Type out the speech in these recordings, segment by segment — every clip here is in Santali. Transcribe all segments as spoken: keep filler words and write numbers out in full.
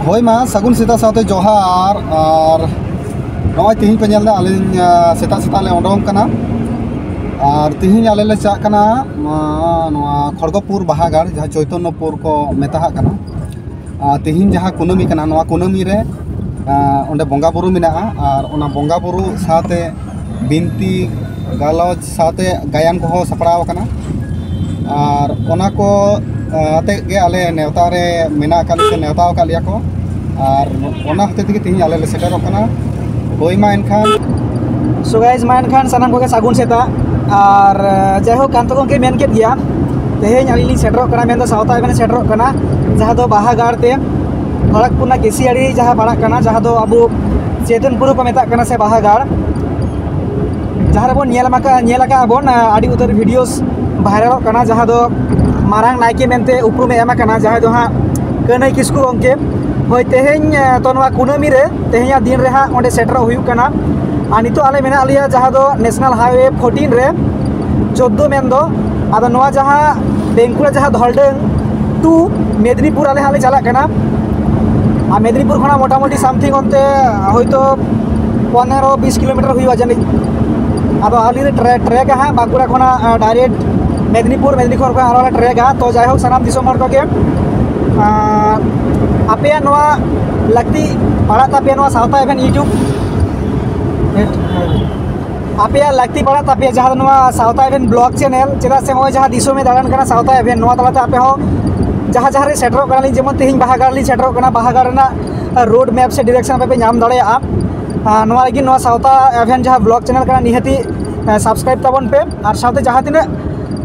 ᱦᱳᱭ ᱢᱟ, ᱥᱟᱹᱜᱩᱱ ᱥᱮᱛᱟᱜ ᱥᱟᱶᱛᱮ ᱡᱚᱦᱟᱨ᱾ ᱟᱨ ᱱᱚᱜᱼᱚᱭ ᱛᱤᱦᱤᱧ ᱯᱮ ᱧᱮᱞ ᱮᱫᱟ, ᱟᱹᱞᱤᱧ ᱟᱸ, ᱥᱮᱛᱟᱜ ᱥᱮᱛᱟᱜ ᱞᱮ ᱩᱰᱩᱝ ᱠᱟᱱᱟ᱾ ᱟᱨ ᱛᱤᱦᱤᱧ ᱟᱞᱮ ᱞᱮ ᱪᱟᱜ ᱠᱟᱱᱟ ᱟᱸ, ᱱᱚᱣᱟ ᱠᱷᱚᱲᱜᱚᱯᱩᱨ ᱵᱟᱦᱟᱜᱟᱲ, ᱡᱟᱦᱟᱸ ᱪᱳᱭᱛᱚᱱᱱᱚᱯᱩᱨ ᱠᱚ ᱢᱮᱛᱟᱜ ᱠᱟᱱᱟ᱾ ᱟᱨ ᱛᱤᱦᱤᱧ ᱡᱟᱦᱟᱸ ᱠᱩᱱᱟᱹᱢᱤ ᱠᱟᱱᱟ, ᱱᱚᱣᱟ ᱠᱩᱱᱟᱹᱢᱤ ᱨᱮ ᱟᱸ, ᱚᱸᱰᱮ ᱵᱚᱸᱜᱟ ᱵᱩᱨᱩ ᱢᱮᱱᱟᱜᱼᱟ᱾ ᱟᱨ ᱚᱱᱟ ᱵᱚᱸᱜᱟ ᱵᱩᱨᱩ ᱥᱟᱶᱛᱮ ᱵᱤᱱᱛᱤ ᱜᱟᱞᱚᱪ ᱥᱟᱶᱛᱮ ᱜᱟᱭᱟᱱ ᱠᱚᱦᱚᱸ ᱥᱟᱯᱲᱟᱣ ᱟᱠᱟᱱᱟ᱾ ᱟᱨ ᱚᱱᱟ ᱠᱚ ᱟᱸ, ᱟᱛᱮᱫ ᱜᱮ ᱟᱞᱮ ᱱᱮᱣᱛᱟ ᱨᱮ ᱢᱮᱱᱟᱜ ᱟᱠᱟᱫ ᱞᱮᱭᱟ, ᱱᱮᱣᱛᱟ ᱟᱠᱟᱫ ᱞᱮᱭᱟ ᱠᱚ᱾ ᱟᱨ ᱚᱱᱟ ᱦᱚᱛᱮ ᱛᱮᱜᱮ ᱛᱮᱦᱮᱧ ᱟᱞᱮ ᱞᱮ ᱥᱮᱴᱮᱨᱚᱜ ᱠᱟᱱᱟ᱾ ᱦᱳᱭ ᱢᱟ ᱮᱱᱠᱷᱟᱱ᱾ So guys, ᱢᱟ ᱮᱱᱠᱷᱟᱱ ᱥᱟᱱᱟᱢ ᱠᱚᱜᱮ ᱥᱟᱹᱜᱩᱱ ᱥᱮᱛᱟᱜ᱾ ᱟᱨ ᱟᱸ, ᱡᱟᱭᱦᱳᱠ, ᱠᱟᱱᱛᱚ ᱜᱚᱢᱠᱮ ᱢᱮᱱ ᱠᱮᱫ ᱜᱮᱭᱟ, ᱛᱮᱦᱮᱧ ᱟᱹᱞᱤᱧ ᱞᱤᱧ ᱥᱮᱴᱮᱨᱚᱜ ᱠᱟᱱᱟ, ᱢᱮᱱᱫᱚ ᱥᱟᱶᱛᱟ ᱮᱵᱷᱮᱱ ᱥᱮᱴᱮᱨᱚᱜ ᱠᱟᱱᱟ, ᱡᱟᱦᱟᱸ ᱫᱚ ᱵᱟᱦᱟ ᱜᱟᱲ ᱛᱮ ᱠᱷᱚᱲᱚᱜᱽᱯᱩᱨ ᱨᱮᱱᱟᱜ ᱠᱮᱥᱤᱭᱟᱲᱤ ᱡᱟᱦᱟᱸ ᱯᱟᱲᱟᱜ ᱠᱟᱱᱟ, ᱡᱟᱦᱟᱸ ᱫᱚ ᱟᱵᱚ ᱪᱮᱛᱚᱱᱯᱩᱨ ᱠᱚ ᱢᱮᱛᱟᱜ ᱠᱟᱱᱟ ᱥᱮ ᱵᱟᱦᱟ ᱜᱟᱲ᱾ ᱡᱟᱦᱟᱸ ᱨᱮᱵᱚᱱ ᱧᱮᱞ ᱟᱠᱟᱫ, ᱧᱮᱞ ᱟᱠᱟᱫ ᱵᱚᱱ, ᱟᱹᱰᱤ ᱩᱛᱟᱹᱨ ᱵᱷᱤᱰᱤᱭᱳᱥ ᱵᱷᱟᱭᱨᱟᱞᱚᱜ ᱠᱟᱱᱟ, ᱡᱟᱦᱟᱸ ᱫᱚ ᱢᱟᱨᱟᱝ ᱱᱟᱭᱠᱮ ᱢᱮᱱᱛᱮ ᱩᱯᱨᱩᱢᱮ ᱮᱢ ᱟᱠᱟᱱᱟ, ᱡᱟᱦᱟᱸᱭ ᱫᱚ ᱦᱟᱸᱜ ᱠᱟᱹᱱᱟᱹᱭ ᱠᱤᱥᱠᱩ ᱜᱚᱢᱠᱮ᱾ ᱦᱳᱭ, ᱛᱮᱦᱮᱧ ᱛᱚ ᱱᱚᱣᱟ ᱠᱩᱱᱟᱹᱢᱤ ᱨᱮ, ᱛᱮᱦᱮᱧᱟᱜ ᱫᱤᱱ ᱨᱮ ᱦᱟᱸᱜ ᱚᱸᱰᱮ ᱥᱮᱴᱮᱨᱚᱜ ᱦᱩᱭᱩᱜ ᱠᱟᱱᱟ᱾ ᱟᱨ ᱱᱤᱛᱚᱜ ᱟᱞᱮ ᱢᱮᱱᱟᱜ ᱞᱮᱭᱟ ᱡᱟᱦᱟᱸ ᱫᱚ ᱱᱮᱥᱱᱟᱞ ᱦᱟᱭᱣᱮ ᱯᱷᱳᱨᱴᱤᱱ ᱨᱮ, ᱪᱳᱫᱽᱫᱳ ᱢᱮᱱᱫᱚ᱾ ᱟᱫᱚ ᱱᱚᱣᱟ ᱡᱟᱦᱟᱸ ᱵᱟᱸᱠᱩᱲᱟ ᱡᱟᱦᱟᱸ ᱫᱷᱚᱞᱰᱟᱹᱝ ᱴᱩ ᱢᱮᱫᱽᱱᱤᱯᱩᱨ ᱟᱞᱮ ᱦᱟᱸᱜ ᱞᱮ ᱪᱟᱞᱟᱜ ᱠᱟᱱᱟ᱾ ᱟᱨ ᱢᱮᱫᱽᱱᱤᱯᱩᱨ ᱠᱷᱚᱱᱟᱜ ᱢᱚᱴᱟᱢᱩᱴᱤ ᱥᱟᱢᱛᱷᱤᱝ ᱚᱱᱛᱮ ᱦᱳᱭᱛᱳ ᱯᱚᱱᱮᱨᱚ ᱵᱤᱥ ᱠᱤᱞᱳᱢᱤᱴᱟᱨ ᱦᱩᱭᱩᱜᱼᱟ ᱡᱟᱹᱱᱤᱡ᱾ ᱟᱫᱚ ᱟᱹᱞᱤᱧ ᱞᱮ ᱴᱨᱮ-, ᱴᱨᱮᱠᱟ ᱦᱟᱸᱜ ᱵᱟᱸᱠᱩᱲᱟ ᱠᱷᱚᱱᱟᱜ, ᱟᱸ, ᱰᱟᱭᱨᱮᱠᱴ ᱢᱮᱫᱽᱱᱤᱯᱩᱨ, ᱢᱮᱫᱽᱱᱤᱯᱩᱨ ᱠᱷᱚᱱ ᱟᱨᱦᱚᱸ ᱞᱮ ᱴᱨᱮᱠᱟ᱾ ᱛᱚ ᱡᱟᱭᱦᱳᱠ, ᱥᱟᱱᱟᱢ ᱫᱤᱥᱚᱢ ᱦᱚᱲ ᱠᱚᱜᱮ, ᱟᱸ, ᱟᱯᱮᱭᱟᱜ ᱱᱚᱣᱟ ᱞᱟᱹᱠᱛᱤ ᱯᱟᱲᱟᱜ ᱛᱟᱯᱮᱭᱟ ᱱᱚᱣᱟ ᱥᱟᱶᱛᱟ ᱮᱵᱷᱮᱱ YouTube᱾ ᱟᱯᱮᱭᱟᱜ ᱞᱟᱹᱠᱛᱤ ᱯᱟᱲᱟᱜ ᱛᱟᱯᱮᱭᱟ ᱡᱟᱦᱟᱸ ᱫᱚ ᱱᱚᱣᱟ ᱥᱟᱶᱛᱟ ᱮᱵᱷᱮᱱ ᱵᱞᱚᱜ ᱪᱮᱱᱮᱞ, ᱪᱮᱫᱟᱜ ᱥᱮ ᱱᱚᱜᱼᱚᱭ ᱡᱟᱦᱟᱸ ᱫᱤᱥᱚᱢᱮ ᱫᱟᱬᱟᱱ ᱠᱟᱱᱟ ᱥᱟᱶᱛᱟ ᱮᱵᱷᱮᱱ, ᱱᱚᱣᱟ ᱛᱟᱞᱟᱛᱮ ᱟᱯᱮ ᱦᱚᱸ ᱡᱟᱦᱟᱸ ᱡᱟᱦᱟᱸ ᱨᱮ ᱥᱮᱴᱮᱨᱚᱜ ᱠᱟᱱᱟᱞᱤᱧ, ᱡᱮᱢᱚᱱ ᱛᱮᱦᱮᱧ ᱵᱟᱦᱟ ᱜᱟᱲ ᱞᱤᱧ ᱥᱮᱴᱮᱨᱚᱜ ᱠᱟᱱᱟ, ᱵᱟᱦᱟ ᱜᱟᱲ ᱨᱮᱱᱟᱜ ᱨᱳᱰ ᱢᱮᱯ ᱥᱮ ᱰᱤᱨᱮᱠᱥᱚᱱ ᱟᱯᱮ ᱯᱮ ᱧᱟᱢ ᱫᱟᱲᱮᱭᱟᱜᱼᱟ᱾ ᱟᱨ ᱱᱚᱣᱟ ᱞᱟᱹᱜᱤᱫ ᱱᱚᱣᱟ ᱥᱟᱶᱛᱟ ᱮᱵᱷᱮᱱ ᱡᱟᱦᱟᱸ ᱵᱞᱚᱜ ᱪᱮᱱᱮᱞ ᱠᱟᱱᱟ, ᱱᱤᱦᱟᱹᱛᱤ, ᱮ, ᱥᱟᱵᱥᱠᱨᱟᱭᱤᱵ ᱛᱟᱵᱚᱱ ᱯᱮ᱾ ᱟᱨ ᱥᱟᱶᱛᱮ ᱡᱟᱦᱟᱸ ᱛᱤᱱᱟᱹᱜ,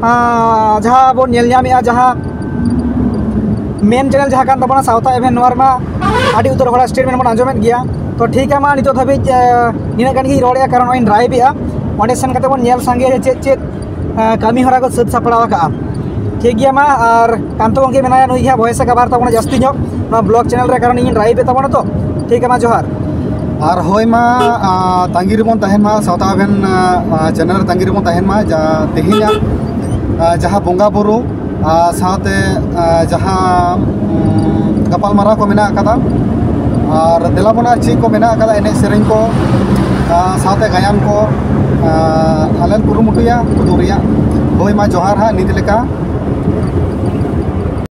ᱟᱸ, ᱡᱟᱦᱟᱸ ᱵᱚᱱ ᱧᱮᱞ ᱧᱟᱢᱮᱫᱼᱟ, ᱡᱟᱦᱟᱸ ᱢᱮᱱ ᱪᱮᱱᱮᱞ ᱡᱟᱦᱟᱸ ᱠᱟᱱ ᱛᱟᱵᱚᱱᱟ ᱥᱟᱶᱛᱟ ᱮᱵᱷᱮᱱ, ᱱᱚᱣᱟ ᱨᱮᱢᱟ ᱟᱹᱰᱤ ᱩᱛᱟᱹᱨ ᱦᱚᱲᱟᱜ ᱥᱴᱮᱴᱢᱮᱱᱴ ᱵᱚᱱ ᱟᱸᱡᱚᱢᱮᱫ ᱜᱮᱭᱟ᱾ ᱛᱚ ᱴᱷᱤᱠ ᱜᱮᱭᱟ, ᱢᱟ ᱱᱤᱛᱚᱜ ᱫᱷᱟᱹᱵᱤᱡ, ᱮ, ᱱᱤᱱᱟᱹᱜ ᱜᱟᱱ ᱜᱤᱧ ᱨᱚᱲᱮᱫᱼᱟ, ᱠᱟᱨᱚᱱ ᱱᱚᱜᱼᱚᱭ ᱤᱧ ᱰᱨᱟᱭᱤᱵᱷ ᱮᱫᱼᱟ᱾ ᱚᱸᱰᱮ ᱥᱮᱱ ᱠᱟᱛᱮ ᱵᱚᱱ ᱧᱮᱞ ᱥᱟᱸᱜᱮᱭᱟ ᱡᱮ ᱪᱮᱫ ᱪᱮᱫ, ᱮ, ᱠᱟᱹᱢᱤ ᱦᱚᱨᱟ ᱠᱚ ᱥᱟᱹᱛ ᱥᱟᱯᱲᱟᱣ ᱟᱠᱟᱫᱼᱟ᱾ ᱴᱷᱤᱠ ᱜᱮᱭᱟ, ᱢᱟ, ᱟᱨ ᱠᱟᱱᱛᱚ ᱜᱚᱢᱠᱮ ᱢᱮᱱᱟᱭᱟ, ᱱᱩᱭ ᱜᱮ ᱦᱟᱸᱜ ᱵᱷᱚᱭᱮᱥ ᱮ ᱠᱟᱵᱷᱟᱨ ᱛᱟᱵᱚᱱᱟ ᱡᱟᱹᱥᱛᱤ ᱧᱚᱜ ᱱᱚᱣᱟ ᱵᱞᱚᱜ ᱪᱮᱱᱮᱞ ᱨᱮ, ᱠᱟᱨᱚᱱ ᱤᱧ ᱰᱨᱟᱭᱤᱵᱷ ᱮᱫ ᱛᱟᱵᱚᱱᱟ ᱛᱚ᱾ ᱴᱷᱤᱠ ᱜᱮᱭᱟ, ᱢᱟ, ᱡᱚᱦᱟᱨ᱾ ᱟᱨ ᱦᱳᱭ ᱢᱟ, ᱟ, ᱛᱟᱺᱜᱤ ᱨᱮᱵᱚᱱ ᱛᱟᱦᱮᱱ ᱢᱟ, ᱥᱟᱶᱛᱟ ᱮᱵᱷᱮᱱ, ᱟ, ᱟ, ᱪᱮᱱᱮᱞ ᱨᱮ ᱛᱟᱺᱜᱤ ᱨᱮᱵᱚᱱ ᱛᱟᱦᱮᱱ ᱢᱟ᱾ ᱡᱟ-, ᱛᱮᱦᱮᱧᱟᱜ, ᱟ, ᱡᱟᱦᱟᱸ ᱵᱚᱸᱜᱟ ᱵᱩᱨᱩ, ᱟ, ᱥᱟᱶᱛᱮ, ᱟ, ᱡᱟᱦᱟᱸ, ᱩᱢ, ᱜᱟᱯᱟᱞᱢᱟᱨᱟᱣ ᱠᱚ ᱢᱮᱱᱟᱜ ᱟᱠᱟᱫᱟ᱾ ᱟᱨ ᱫᱮᱞᱟ ᱵᱚᱱ ᱟᱨ ᱪᱮᱫ ᱠᱚ ᱢᱮᱱᱟᱜ ᱟᱠᱟᱫᱟ, ᱮᱱᱮᱡ ᱥᱮᱨᱮᱧ ᱠᱚ, ᱟᱨ ᱥᱟᱶᱛᱮ ᱜᱟᱭᱟᱱ ᱠᱚ, ᱟᱨ ᱟᱞᱮ ᱞᱮ ᱠᱩᱨᱩᱢᱩᱴᱩᱭᱟ ᱩᱫᱩᱜ ᱨᱮᱭᱟᱜ᱾ ᱦᱳᱭ, ᱢᱟ ᱡᱚᱦᱟᱨ ᱦᱟᱸᱜ ᱱᱤᱛ ᱞᱮᱠᱟ᱾